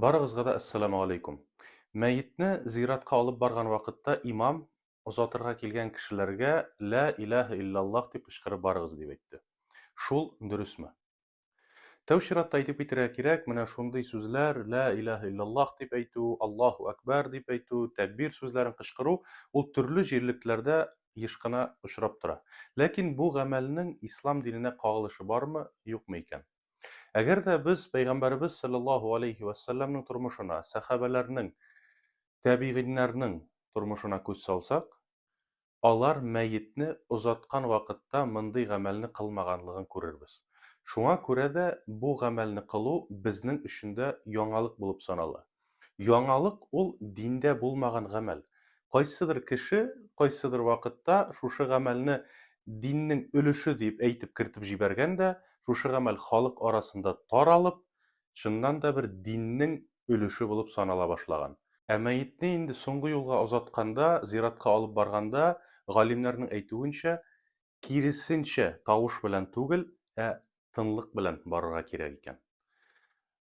Барыгызга да әссәламү алейкум. Мәетне зиратка алып барган вакытта имам озатырга килгән кешеләргә Лә илаһә иллаллаһ дип кычкырып барыгыз дип әйтте. Шул дөресме? Тәү чиратта әйтеп китәргә кирәк, менә шундый сүзләр, Лә илаһә иллаллаһ дип әйтү, Аллаһу әкбәр дип әйтү, тәкбир сүзләрен кычкыру, ул төрле җирлекләрдә еш кына очрап тора. Ләкин бу гамәлнең ислам диненә кагылышы бармы, юкмы икән? Әгәр дә без Пәйгамбәребез салләллаһу алейһи вә сәлләмнең тормышына, сәхабәләрнең, тәбигыйннәрнең тормышына күз салсак, алар мәетне озаткан вакытта мондый гамәлне кылмаганлыгын күрербез. Шуңа күрә дә бу гамәлне кылу безнең өчен дә яңалык булып санала. Яңалык ул диндә булмаган гамәл. Кайсыдыр кеше кайсыдыр вакытта шушы гамәлне диннең өлеше дип әйтеп кертеп җибәргән дә, шушы гамәл халык арасында таралып, чыннан да бер диннең өлеше булып санала башлаган. Ә мәетне инде соңгы юлга озатканда, зиратка алып барганда, галимнәрнең әйтүенчә, киресенчә, тавыш белән түгел, ә тынлык белән барырга кирәк икән.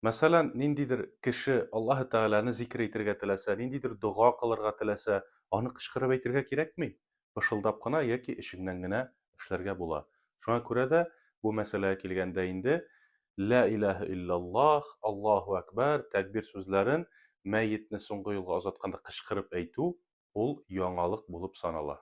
Мәсәлән, ниндидер кеше Аллаһы Тәгаләне зикер итергә теләсә, ниндидер дога кылырга теләсә, аны кычкырып әйтергә кирәкми, пышылдап кына яки эчеңнән генә эшләргә була. Шуңа күрә дә бу мәсьәләгә килгәндә инде Лә илаһә илляллаһ, Аллаһу әкбәр, тәкбир сүзләрен мәетне соңгы юлга озатканда кычкырып әйтү, ул яңалык булып санала.